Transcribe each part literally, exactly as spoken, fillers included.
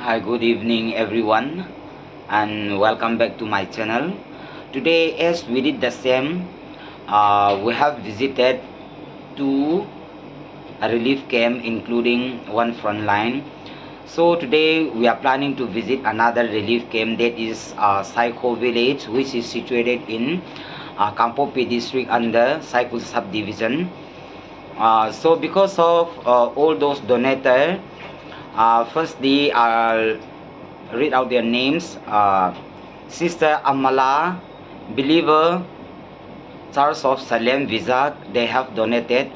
Hi, good evening, everyone, and welcome back to my channel. Today, as we did the same, uh, we have visited two relief camp, including one front line. So today we are planning to visit another relief camp, that is, uh, Saikho village, which is situated in, uh, Kangpokpi district under Saikul subdivision. Uh, so because of, uh, all those donator, uh, firstly I'll read out their names. Uh, Sister Amala, believer, Church of Salem, Vizag, they have donated.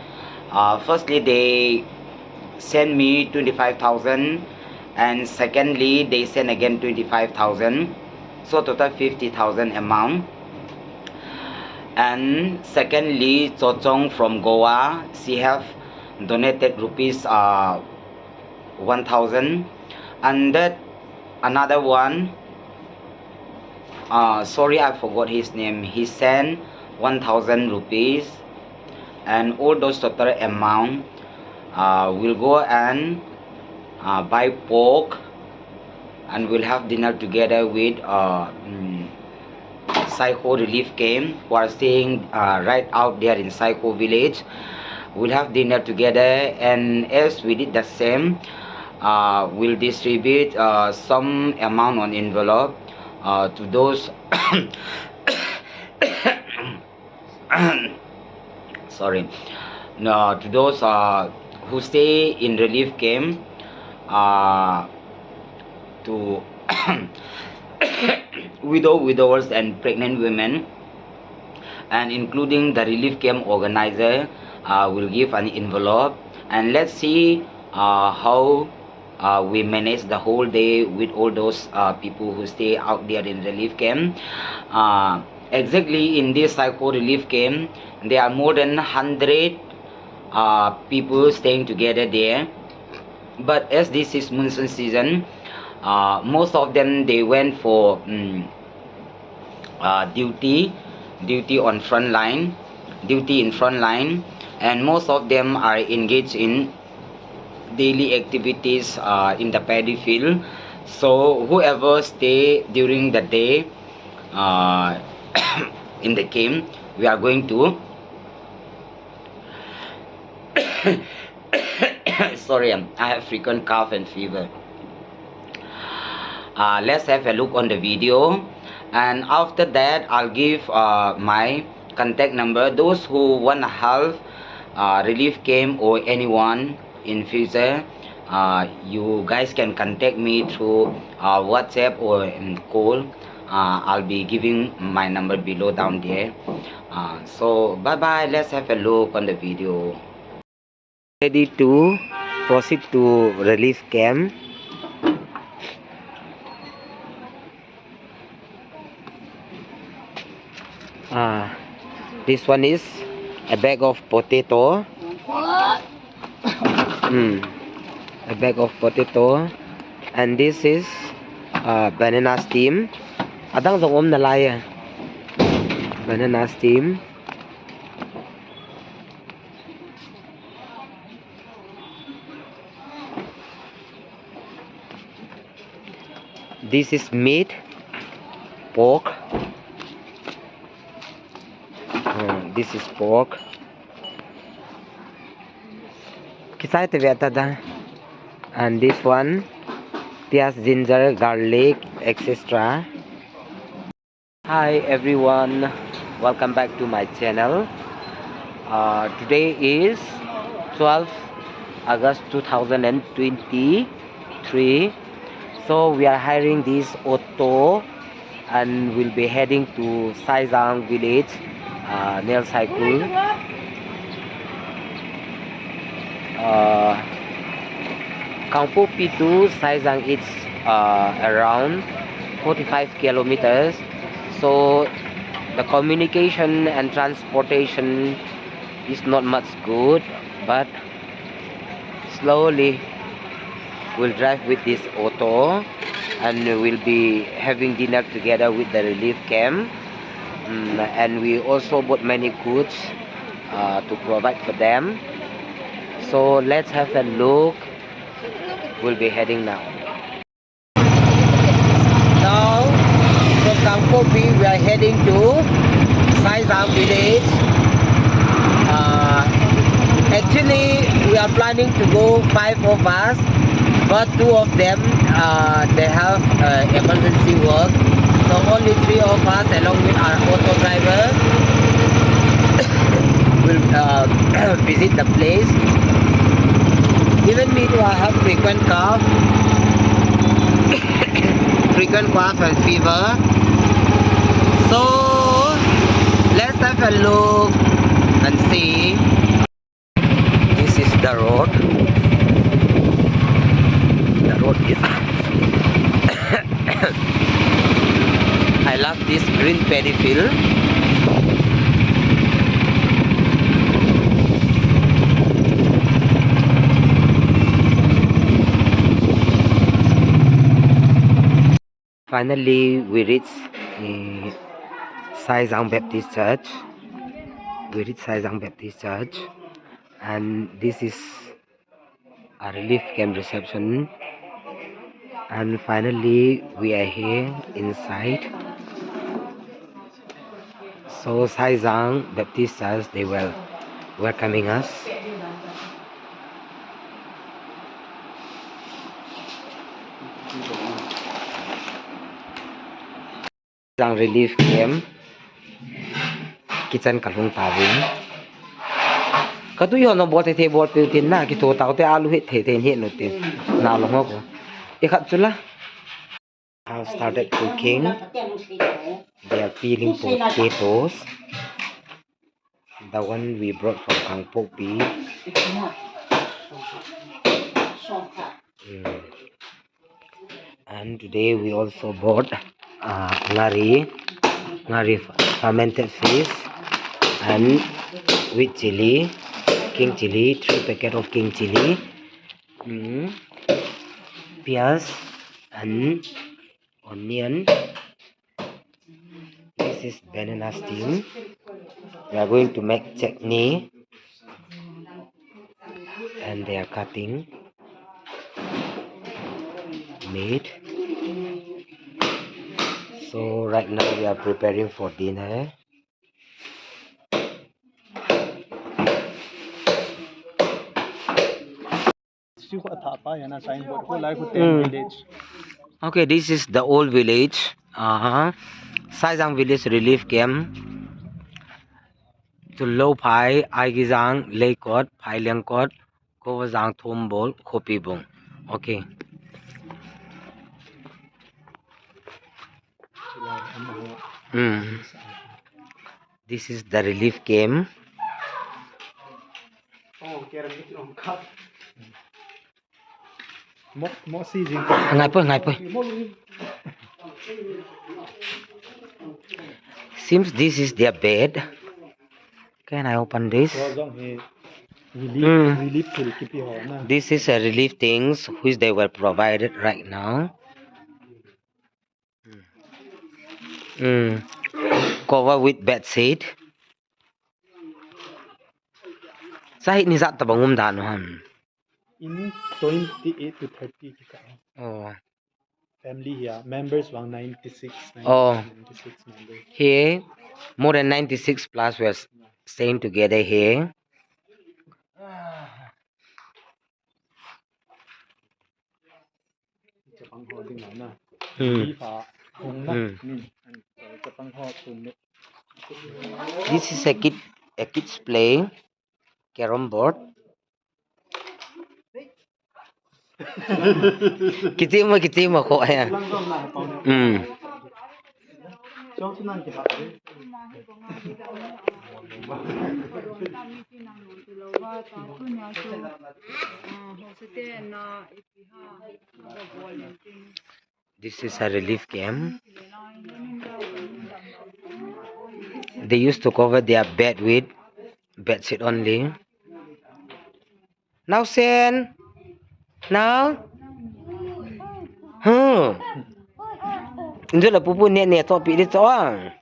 Uh, firstly, they send me twenty-five thousand, and secondly, they send again twenty-five thousand. So total fifty thousand amount. And secondly, Chochong from Goa, she have donated rupees, uh, one thousand. And that another one, uh, sorry, I forgot his name. He sent one thousand rupees, and all those total amount, uh, will go and, uh, buy pork, and we'll have dinner together with, uh, mm, Saikho relief camp, who are staying, uh, right out there in Saikho village. We'll have dinner together, and as we did the same, uh, we'll distribute, uh, some amount on envelope, uh, to those sorry, no, to those, uh, who stay in relief camp, uh, to widow, widowers and pregnant women, and including the relief camp organizer, uh, will give an envelope, and let's see, uh, how, uh, we manage the whole day with all those, uh, people who stay out there in relief camp. Uh, exactly, in this Saikho relief camp, there are more than hundred, uh, people staying together there. But as this is monsoon season, uh, most of them, they went for, mm, uh, duty, duty on front line, duty in front line, and most of them are engaged in daily activities, uh, in the paddy field. So whoever stay during the day, uh, in the camp, we are going to sorry, um, I have frequent cough and fever. Uh, let's have a look on the video, and after that I'll give, uh, my contact number. Those who want to help, uh, relief camp or anyone in future, uh, you guys can contact me through, uh, WhatsApp or, um, call. Uh, I'll be giving my number below down there. Uh, so bye bye. Let's have a look on the video. Ready to proceed to relief camp. Ah, this one is a bag of potato. Hmm. A bag of potato. And this is, uh, banana steam. Adang jong um nalai e. Banana steam. This is meat, pork. Uh, this is pork. Kisai te veta da. And this one, piaz, ginger, garlic, et cetera. Hi everyone, welcome back to my channel. Uh, today is twelfth August two thousand and twenty-three. So we are hiring this auto and will be heading to Saizang village, uh, near Saikul. Uh, Kangpokpi to Saizang, it's, uh, around forty-five kilometers. So the communication and transportation is not much good, but slowly we'll drive with this auto, and we'll be having dinner together with the relief camp. Mm, and we also bought many goods, uh, to provide for them. So let's have a look. We'll be heading now. Kopi, we are heading to Saizang village. Uh, actually, we are planning to go five of us, but two of them, uh, they have uh, emergency work. So only three of us, along with our auto driver, will uh, visit the place. Even me too, I have frequent cough, frequent cough and fever. So let's have a look and see. This is the road. The road is I love this green paddy field. Finally, we reach uh, Saizang Baptist Church. We reach Saizang Baptist Church, and this is a relief camp reception. And finally, we are here inside. So Saizang Baptist Church, they were welcoming us. Saizang relief camp. Kitchen kalhung tauvin. Katu iho no bol thei thei bol peh tin na, kitho tau te alu het thei thei het nu tin. Na lo ngo ko. I khat chu la. Have started cooking. They are peeling potatoes. The one we brought from Kangpokpi. Mm. And today we also bought uh, ngari, ngari f- fermented fish, and with chili, king chili, three packet of king chili, mm, peas, and onion. This is banana steam. We are going to make chutney. And they are cutting meat. So right now we are preparing for dinner. Siho athah pa hiya na signboard ko lai ko ten Mm. village. Okay, this is the old village. Uh-huh. Saizang village relief camp. Tulou Phai, Aigizang, Leikot, Phailengkot, Kovazang, Thombol, Khopibung. Okay. Mm. This is the relief camp. Mo, mo si jing. Ngai poi, ngai poi. Seems this is their bed. Can I open this? Ko jong hi relief, Mm. relief thil kipe ho na. This is a relief things which they were provided right now. Mm. Cover with bed sheet. Sa hi ni jat tabang um dan u ham. In twenty-eight to thirty kikah. Oh. Family hiya, members vang ninety-six, Oh. ninety-six members. Here, more than ninety-six plus were staying together here. Chapang ho ding na. Hmm. Ifa hung na. Hmm. Ni, an, chapang ho tum ni. This is a kid, a kids play, carrom board. Kichim ma, kichim ma ko aya. Hmm. This is a relief camp. They used to cover their bed with bed sheet only. Now, Sen. Now. Hmm. Ndu la pupu ne ne to pi di to ang.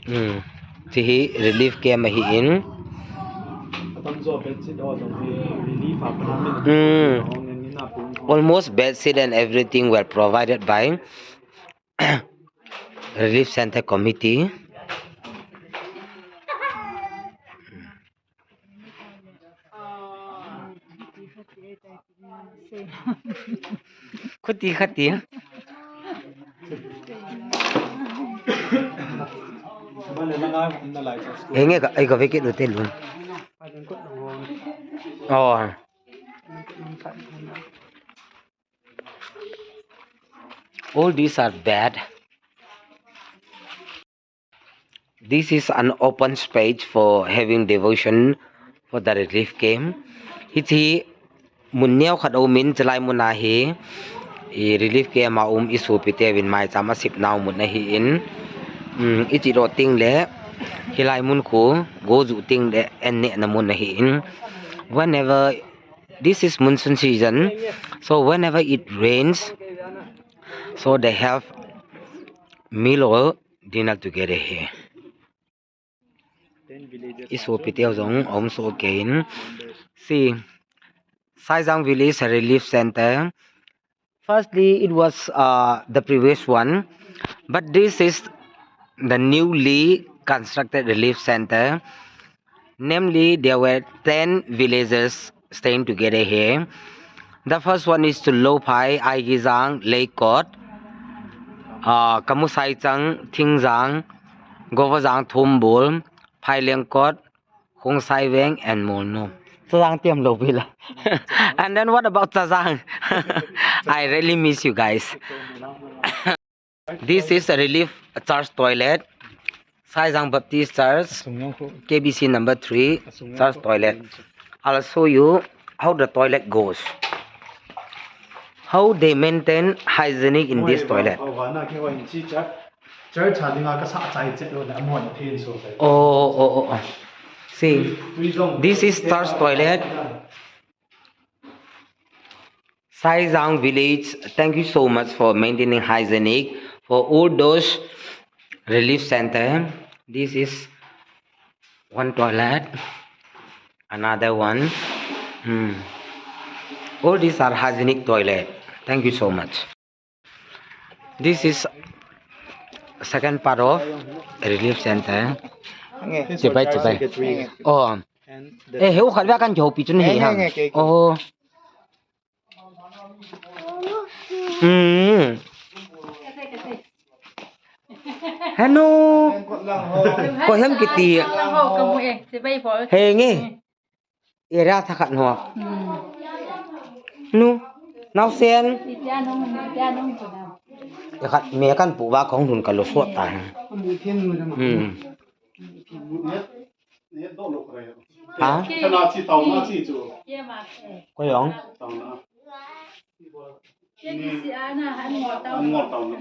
Hmm. Ti hi relief camp ahi in. Hmm. Almost bed sheet and everything were provided by Relief Center Committee. Khuti khati. Henge ka, ai ka vekit ute lun. Oh. All these are bad. This is an open space for having devotion for the relief camp. Hiche mun neo khat aumin, chulai mun a hi, i relief camp a um i sopite uvin maicham asep nau mun ahin, um, i chilo teng le, hilai mun khu, go ju teng le, an nehna mun ahin. Whenever, this is monsoon season, so whenever it rains, so they have meal or dinner together here. I sopite jong aum soh kei in. See, Saijang Village Relief Center. Firstly, it was, uh, the previous one, but this is the newly constructed relief center. Namely, there were ten villages staying together here. The first one is to Lophai, Aigijang, Leikot, uh, Kamusaichang, Thingjang, Govajang, Thumbul, Phailengkot, Khongsai Veng, and Molno. Chajang tiam lo bila. And then what about Chajang? I really miss you guys. This is a relief church toilet. Saijang Baptist Church, K B C number three, church toilet. I'll show you how the toilet goes. How they maintain hygienic in this toilet. Church ha dinga ka sa chai chet lo na mo na thin so. Oh, oh, oh, oh. See, this is church toilet. Saijang village, thank you so much for maintaining hygienic for all those relief center. This is one toilet, another one. Hmm. All these are hygienic toilet. Thank you so much. This is second part of relief center. Chibai, chibai. Oh. Eh, heu khat ve kan jo pi chun hi ha. Oh. Hmm. Hanu. Ko hem kiti. Henge. Area thakhat ho. Nu. Naosen. Khat me kan pu va kong lhun ka lo sot ta. Hmm. Ha? Koi ong.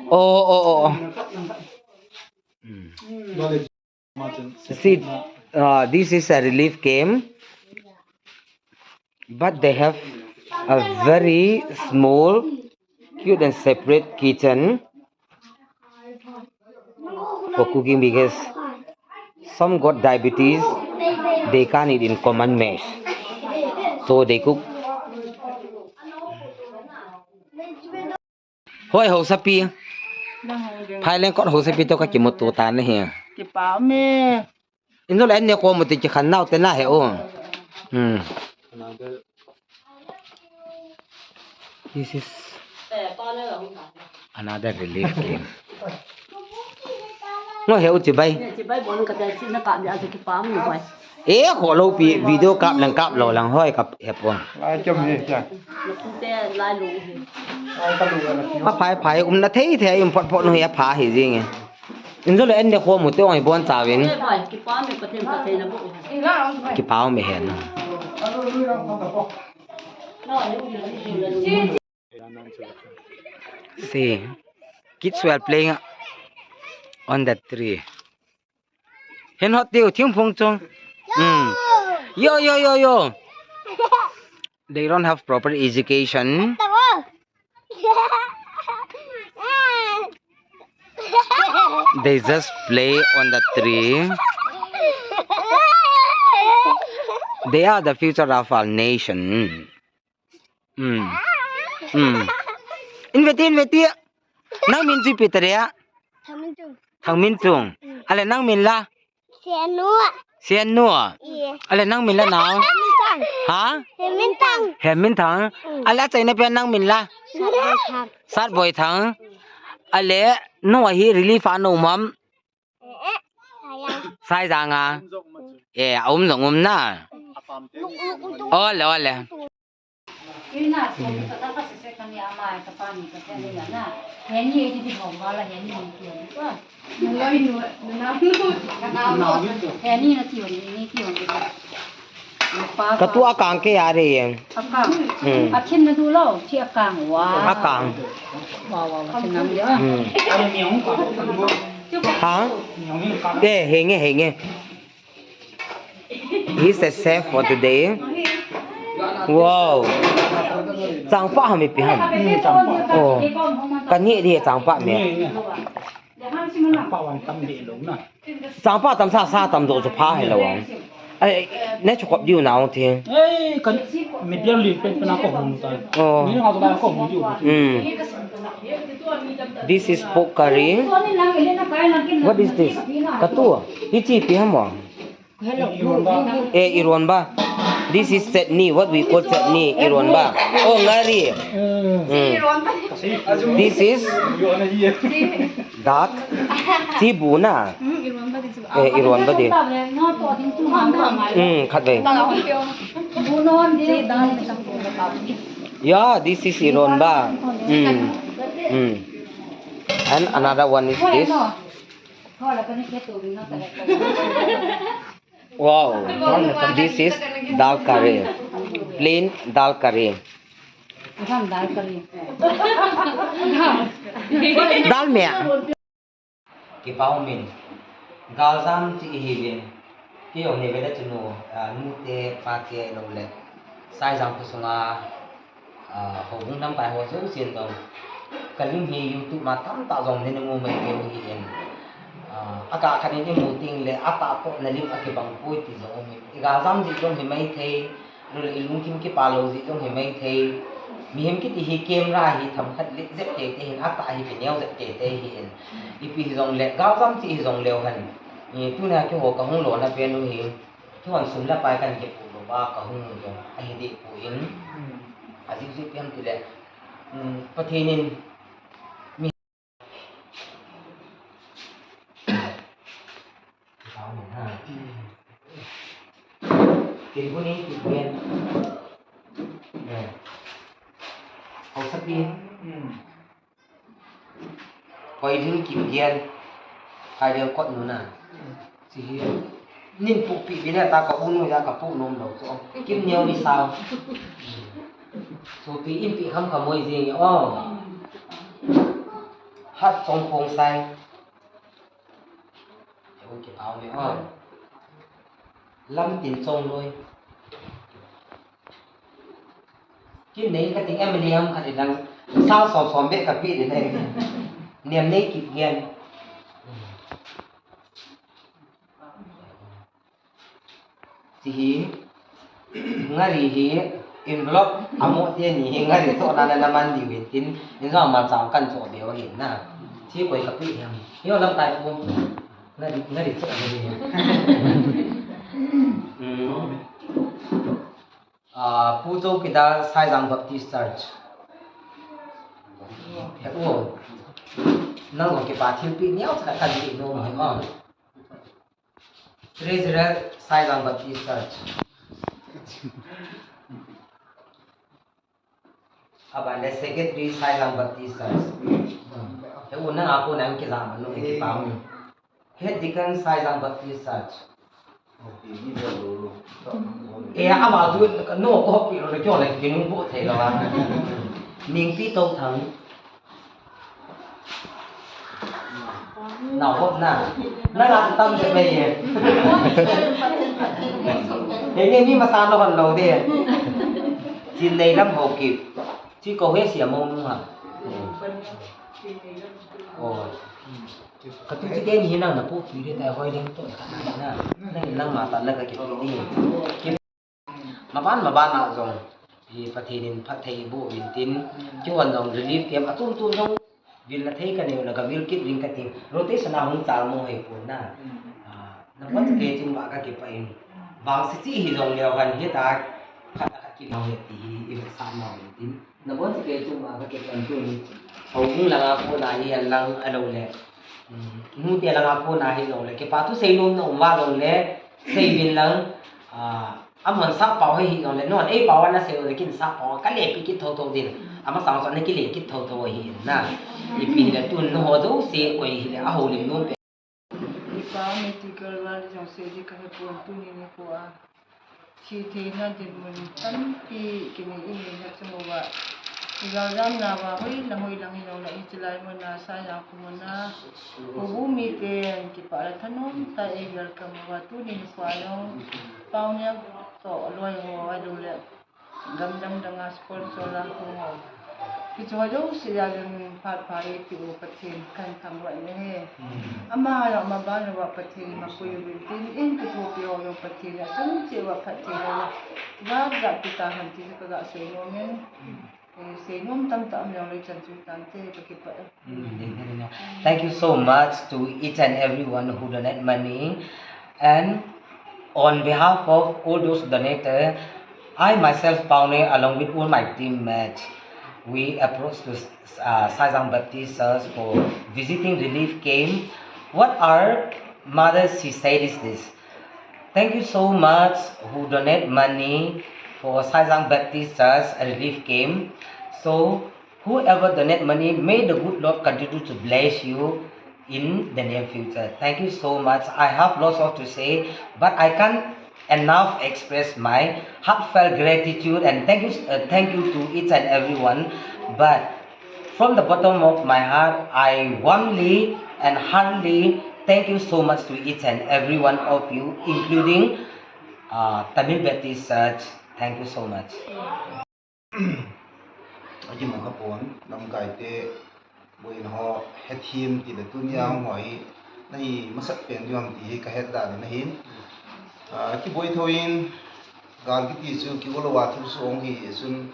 Oh, oh, oh, oh. See, uh, this is a relief camp, but they have a very small, cute and separate kitchen for cooking because some got diabetes, they can't eat in common mess. So they cook. Hoi, hausapi. Phailengkot hausapi to ka kimuto ta na hi. Kipa me. Inul en ne ko muti ki khan nau te na he o. Hmm. This is another relief game. Ngo he u chibai. Chibai bon ka ta chi na ka mi a kipa me bai. E, kho lo pi video kap lang kap lo lang hoi kap he po. Lai chom he cha. Pha phai phai um na thei thei um phot phot nu ya pha hi jing e. In jo le en de kho mu te ong i bon cha vin. Kipa me he na. See, kids were playing on the tree. Hin hot tiu thingphung chung. Hmm. Yo, yo, yo, yo. They don't have proper education. They just play on the tree. They are the future of our nation. Hmm. Hmm. In veti, in veti. Nang min chu ipi tare a? Thangminchung. Thangminchung. Mm. Ale nang min la? Siannu. Siannu. Ye. Ale nang min la nao? Hemintang. Ha? Hemintang. Hemintang. Mm. Ale achaina pen nang min la? Satboithang. Satboithang. Ale nu ahi relief a na um am? Eh, eh. Saijang. Saijang a. Eh, a um jong um na. Ole, ole. Ka tu akang kei a re yen. Akang. Hmm. Akhin na du lo, chi akang. Wow. Akang. Wow, wow, wow, chinam dia. Hmm. Ha? Eh, henge, henge. He's the chef for today. Wow. Changpah ham ipi ham? Hmm, changpah. Oh. Ka ni di changpah me. Ni, ni. Changpah wan tam de lo na. Changpah tam sa, sa tam doh chu pha hilou a. Ai, ne chu kop diu na ong thi. Ei, kan mi biar li pen pen ko hung ta. Oh. Ni na ko ko hung diu. Hmm. This is pork curry. What is this? Ka tu. Hichi ipi ham mo? Eh, ironba. This is chutney. What we call chutney? Ironba. Oh, ngari. Hmm. This is duck. Chi bu na. Eh, ironba di. Hmm, khat ve. Yeah, this is ironba. Hmm. Hmm. And another one is this. Wow, this is dal curry, plain dal curry. Dal curry. Dal meh. Kipa umin. Galjam chi ihiuvin. Kei jong nei ve le chun nu, ah, nu te, pa te lou le. Saijang kho sunga, ah, houbung lamkai ho jousen jong. Ka lim hi YouTube ma tamtah jong nei na mu mai kei u hi in. Ah, akah khat in i mu teng le, atah toh na lim akibang poi ti jong um in. I galjam jeh jong hi mai thei. Lule i lungthim kipa lou jeh jong hi mai thei. Mihem kiti hi camera hi themkhat let jep teitei hin atah hi kineo jep teitei hi in. Ipi hi jong le, galjam chi hi jong leu hen. I tuna keiho ka hung lona pen u hi. Keihon sum le pai kan kipu lou va ka hung u jong ahi deh poi in. Ajeh chu ipi ham tile. Um, Pathen in mi Tin bu ni, tin bu ni. Eh. Hausa pi. Koi ding kim gen. Kai ding kot nu na. Si hi. Nin pu pi bi na ta ka u nu ya ka pu nom lo. So, kim neo ni sao. So, pi in pi kham kham moi jing o. Hat song khong sai. Heo kipao me o. Lam tin chong loi. Kin nei ka ting em ni ham khat in lang. Sao som som be ka pi de nei. Niam nei kip ngen. Ti hi, ngari hi, envelope, amo te ni hi, ngari to na na man di win tin, in jong man chang kan cho be wa hin na. Ti koi ka pi hiam. Yo lam tai pu. Ngari, ngari cho ni hi. Mm. Ah, Pu Chokidar Saijang Baptist Church. He u. Nang lo kipa thil pi neo cha ka di no mo. Treasurer Saijang Baptist Church. Aban le Secretary Saijang Baptist Church. He u nang a ko nang kija ma nu he kipao. Head Deacon Saijang Baptist Church. E, ama tu no ko pi lo le kyo le kinung bo thei lo a. Ningpi Touthang. Nao hop na. Na la tam se mai ye. He nge ni masa no hon lo de. Chin nei lam ho ki. Chi ko he sia mo nu ha. Oh. Ka tu chi te ni nang na pu ki de tai hoi ding to ta na. Nang nang ma ta na ka ki pi ni. Maban, maban a jong, hi Pathen in phatthei boh uvin tin, kihon jong relief camp atum tum jong, Vil na thei ka neu na ka vil kit ring ka ti. Rotation a hung chal mo hei pon na. Ah, na pon sa ke chung ba ka kipah in. Vang si chi hi jong leo han hi ta. Khat na khat ki nau he ti hi i sa nau in tin. Na pon sa ke chung ba ka kipah in tu ni. Hou hung langa ko na hi a lang a lo le. Hmm, nu te langa ko na hi lo le. Kipah thu sei nom na um va lo le. Sei vin lang. Ah, Amahon sap pau hi hi jong le, non, ei pau ana sei le kin sap pau, ka le pi kit tho tho din. Amasang chu ana ki le kit tho tho hi na. Ipi le tun no ho jouse koi hi le a ho lim nom pe. Ipa medical ward jong sei di ka he pon tuni nikho a. Thi theina dinmun tampi kinei in nei na chung uva. I galjam na uva hoilang hoilang hi jong le hiche lai mun a Saijang kho mun a. Houbung miten kipah le thanom tah in ei welcome uva tuni nikho a jong Paoneo toh loi ho a lo le gam dang dang a sponsor a ho ho. Hiche ho jouse a jong phat pha eipeh u Pathen kahin thangvah in ahi. Ama jong ama ban uva Pathen in mapui uvin tin, eikithopi ho jong Pathen in achung cheh uva phatthei ho jat jat pe tahen ti chu ka ga sei nom in. Eh, sei nom tamtah um jong le chan chu tante, ka kipah e. Mm, ding, ding, ding. Thank you so much to each and everyone who donate money. And on behalf of all those donators, I myself, Paone, along with all my teammates, we approach to uh, Saijang Baptist Church for visiting relief camp. What our mother she said is this. Thank you so much who donate money for Saijang Baptist Church relief camp. So whoever donate money, may the good Lord continue to bless you in the near future. Thank you so much. I have lots of to say, but I can't enough express my heartfelt gratitude and thank you, uh, thank you to each and everyone. But from the bottom of my heart, I warmly and heartily thank you so much to each and every one of you, including uh, Tamil Baptist Church. Thank you so much. Akimu kha pon, lamkai te, boina ho, hethem ti le tunia hung ho hi, na hi masat pen diu ham ti hi ka het dan in ahin. Ah, kiboi tho in, gal kiti chu, kigo lou a thu chu hung hi, chun,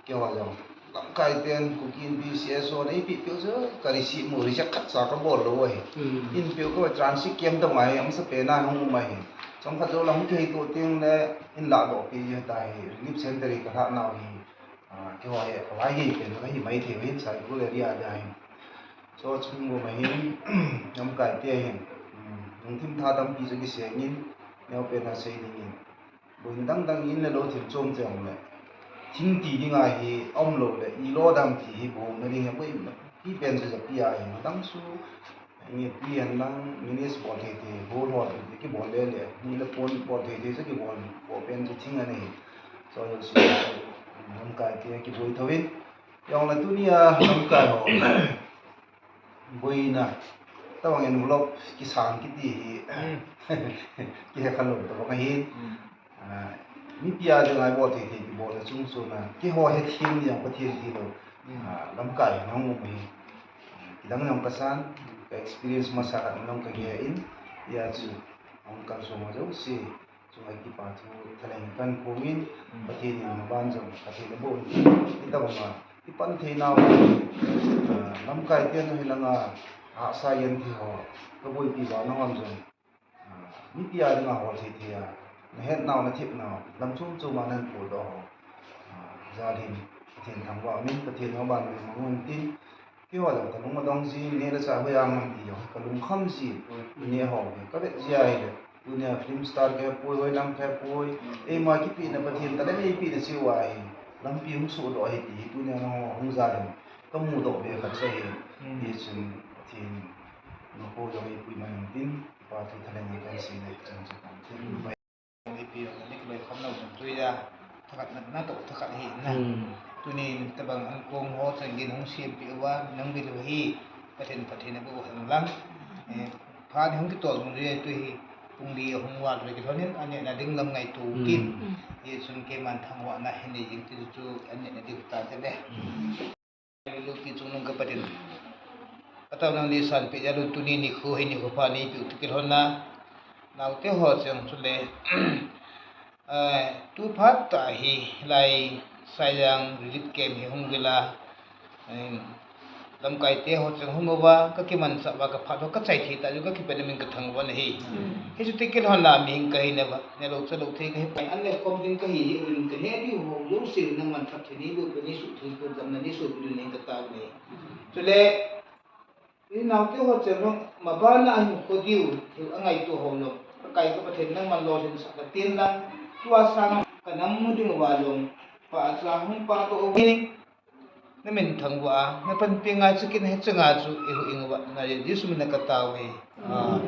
keiho jong. Lamkai ten, Kuki Inpi C S O, na ipi piu chu, ka receive mu, reject khat cha ka bol lou ahi. In piu ko transit kem dong ahi, amasa pen a hung um ahi. Chomkhat jou la hung kihei to teng le, in la doh pi ji ta hi, relief center hi ka lha nau hi. Ah, keiho hi, kawai hi pen, ka hi mai thei, hin Saikul area dia hin. So, chung bo ma hin, lamkai te hin, um, lungthim tha tampi chu kiseng in, neo pen a sei ding in. Boina dang dang in le lou thil chom chom le. Thing ti ding a hi, um lou le, i lo dam ti hi, bom na ding hi, boi, pi pen chu ja pi a hi, dang su, Nge pi hen lang, minis bol thei thei, bol ho thei thei, kibol le le, ni le pon bol thei thei, sa kibol, bol pen chu thing ani. So, so, so, lamkai te kiboi tho in. Jong le tunia, lamkai ho. Boina. Tawang envelope, kisang kiti hi. Kihe khalou, tawang ahin. Ah, mipi a dinga ibol thei thei kibol le chung chun a, keiho hethem ding jong Pathen thilou. Ah, lamkai hung um hi. Ah, kidang jong kasan, ka experience masa khat jong kagei in, hia chu, hung kalsong ho jouse, chunga kipa thu, thalheng kahin phong in, Pathen in maban jong, Pathen aboh in, itobang a, ipan thei nau, ah, lamkai ten hilanga, hahsa jen thei ho, kaboipi ba nahon jong, Ah, mipi a dinga hol thei thei a, na het nau, na thep nau, lam chom chom a nahin pui doh ho. Ah, jal hin, Pathen thangvah min, Pathen ho ban min mang un tin, keiho jong ka lung adong jin, neh le chah hoiya ngam ti jong, ka lungkham jin, neh ho hi, ka vet jia hi le, tunia film star ka hepoi, hoilang ka hepoi, eima kipehna Pathen talent eipehna cheh uva hi, lampi hung sohdoh ahi ti hi, tunia nangho hung jal hin, ka mudoh be khat chu ahi, hichun Pathen, nangho jong eipui mai un tin, Pa thu thalheng in kan sei le, chan chu kan thei. Ipi jong le kiloi kham lou jong tui a, thakhat na, natoh thakhat hi na. Tunin tabang an kong ho chan gin hung sempeh uva, nang vil u hi, Pathen, Pathen aboh hen lang. Eh, phat ni hung kito jong le tui hi, pung li hung val le kilhon in, an nehna ding lam ngaito kit. Hichun keiman thangvahna hin nei jing ti chu, an nehna ding ta te le. Lopi chungnung ka Pathen. Ataona neisanpeh jal un tuni nikho hi nikho pha neipeh u toh kilhon a. Naote ho cheng chule, eh, tu phat tah hi lai Saijang relief camp hi hung vil a, eh, Lamkai te ho cheng hung uva, ka kimanchah uva, ka phat ho ka chai thei tah jeh u ka kipana min ka thang uva ahi. Hichu tikil hon la mihing ka hi nauva, nelou chalou thei ka hi pai. An le khom ding ka hi hi uvin ka he diu ho, jouse nangman phatthei nei boh peh, nei suhtheng peh, damna nei soh peh diu ahi ka tao ahi. Chule, i naote ho cheng ho, mabana a hinkho diu, thil angaito ho lou. Pakai ka Pathen nangman lolhinsah ka tin lang, tua sang ka nam mu ding uva lou. Pachat hung patoh uva. Na min thang uva, na panpi ngai chu kin he changa chu i hu ing uva, na Jesu min a ka tao e. Ah.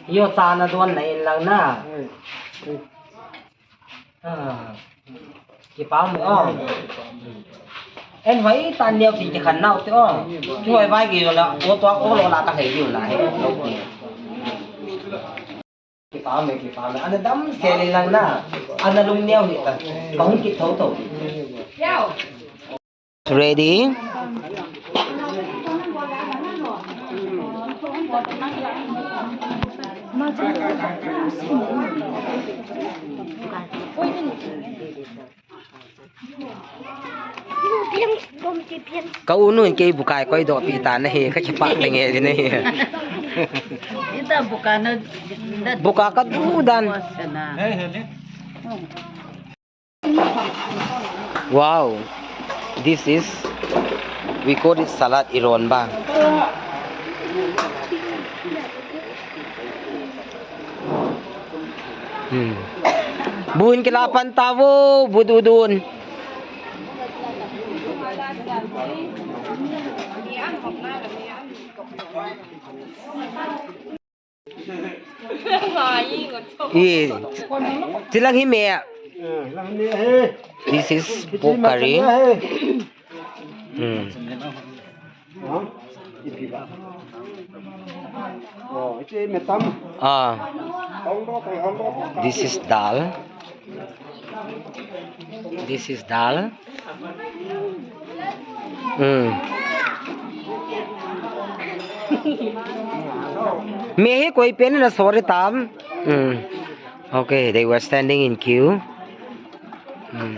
Yo cha na don na in lang na. Ah. Kipa mo, oh. En hoi tan neo ti kikhan nau te, oh. Kihoi vai ki la, o to, o lo la ta hei diu la he. Kipa me, kipa me. Ana damsel in lang na. Ana lungneo hih tan. Ka hung kit thotho. Ready? Ka u nu in kei bukai koi doh pi ta na hi, ka kipah teng e di na hi. Ita buka na, buka ka du dan. Wow. This is, we call it salad iron ba. Hmm. Bun kila pan tavo, bududun. Eh, chilang hi me. This is pork curry. Hmm. Ah. This is dal. This is dal. Hmm. Me hi koi pen na sorry tam. Hmm. Okay, they were standing in queue. Hmm.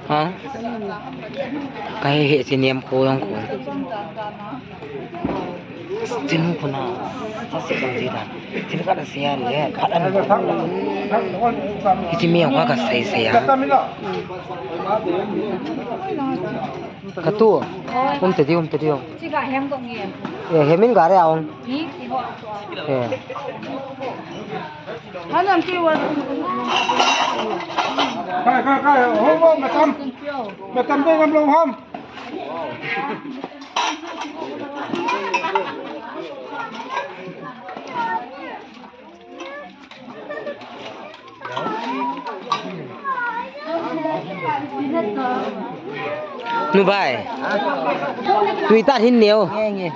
Ha? Ka he he chi niam ko yong ko. Chin hu ko na. Sa si bang ji dan. Chin ka da sia le. Ka da. Ki chi mi yong ka sai sai ya. Ka tu. Um te di, um te di, um. Chi ga hem ko nge. Eh, hem in ga re aung. Ni, ti ho. Eh. Hanam ki wa. Kai, kai, kai, ho, ho, matam. Matam dei ngam lo ham. Nu bai. Tui ta hin neo. Nge, nge.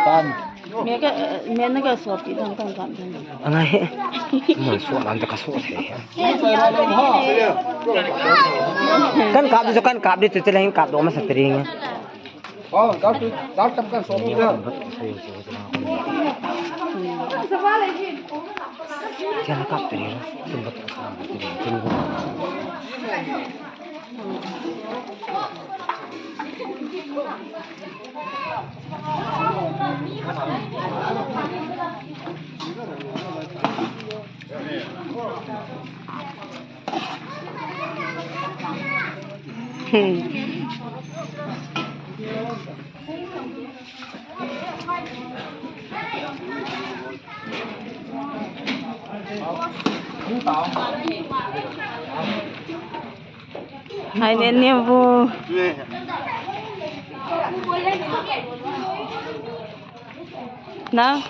Tan. Me ka, me na ka so pi dang kan kan dang. Angai he. Mon so lam ta ka so the. Kan kap di so kan kap di tu te la hin kap do ma sa tering. Oh, dal tu, dal cham kan so pi dang. Kan kap tering. Tun ba ka sa tering. Tun ba. Hai ne ne bu. Na.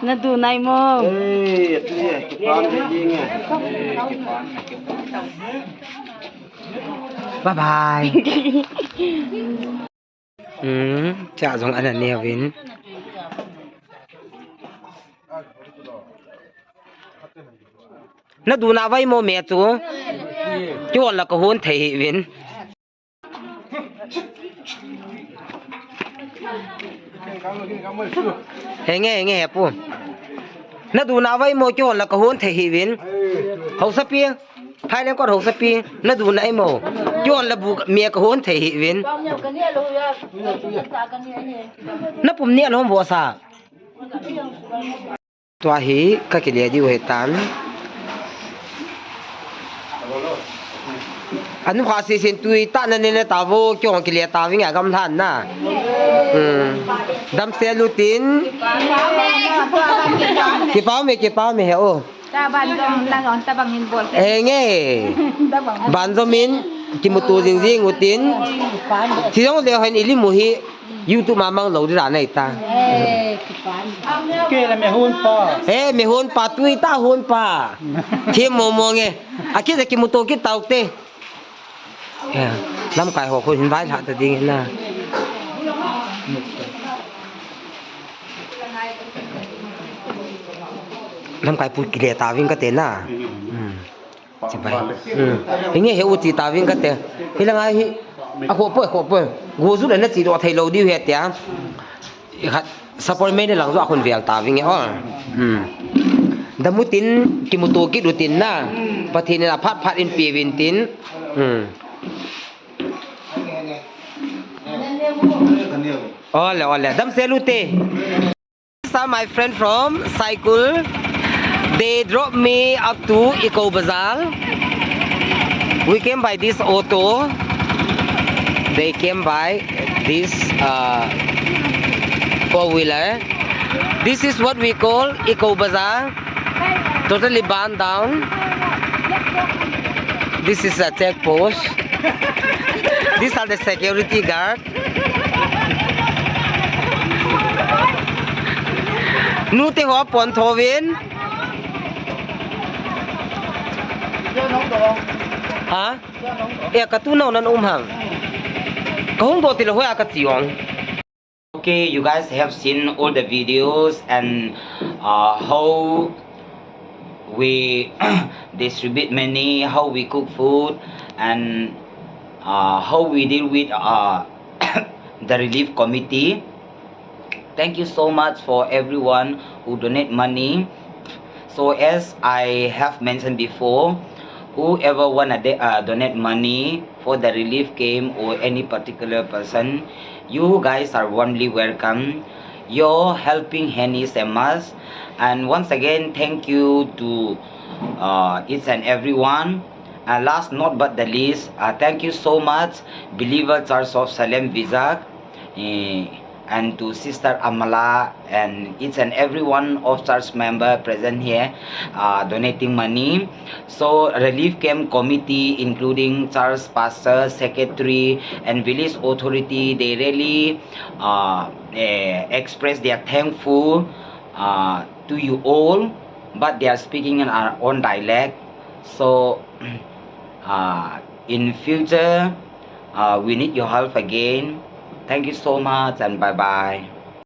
Na du nai mo. Eh, tu ye, kipan de ding eh. Eh, kipan, kipan. Bye bye. Hmm, cha jong ana ne vin. Na du na vai mo me chu. Kihon la ka hon thei hi vin. Henge, henge, hepu. Na du na vai mo kihon la ka hon thei hi vin. Hausa pi. Phai leng kot hausa pi. Na du na ai mo. Kihon la bu me ka hon thei hi vin. Na pum ni alom bo sa. Tua hi ka kile diu hi tan. Anu kha si sin tui ta na ne ne ta vo kyo kile ta ving a gam than na. Hmm. Dam se lu tin. Kipa me, kipa me he o. Ta ban jong la jong ta bang in bol. Eh, nge. Ta bang. Ban jong min kimutu jing jing utin. Thi jong le hen ili mu hi. YouTube ma mang lo dira nei ta. Eh, kipan. Ke la me hon pa. Eh, me hon pa tui ta hon pa. Thi mo mo nge. Aki ja kimutu ki tau te. Eh, lamkai ho ko hin vai lha ta ding na. Lamkai pu kile ta ving ka te na. Hmm. Chibai. Hmm. Hinge he u chi ta ving ka te. Hi la ngai hi. A kho poi, kho poi. Go zu le na chi do thei lo diu he tia. I khat support me ne lang zo a khun vel ta ving e o. Hmm. Damutin kimutu kit utin na. Pathen in a phat phat in pe vin tin. Hmm. Ole, ole. Dam se lu te. These are my friend from Saikul. They drop me up to Eco Bazaar. We came by this auto. They came by this uh, four wheeler. This is what we call Eco Bazaar. Totally burned down. This is a check post. These are the security guard. Nu te ho pon tho vin. Ha? E ka tu nau nan um hang. Ka hung do ti lo ho ya ka chi ong. Okay, you guys have seen all the videos and uh, how we distribute money, how we cook food, and uh, how we deal with uh, the relief committee. Thank you so much for everyone who donate money. So as I have mentioned before, whoever wanna de- uh, donate money for the relief camp or any particular person, you guys are warmly welcome. Your helping hand is a must. And once again, thank you to uh, each and everyone. Uh, last not but the least, uh, thank you so much, Believer Church of Salem Vizag, eh, and to Sister Amala and each and every one of church member present here, uh, donating money. So relief camp committee, including church pastor, secretary, and village authority, they really, uh, eh, express their thankful, uh, to you all, but they are speaking in our own dialect. So, uh, in future, uh, we need your help again. Thank you so much and bye bye.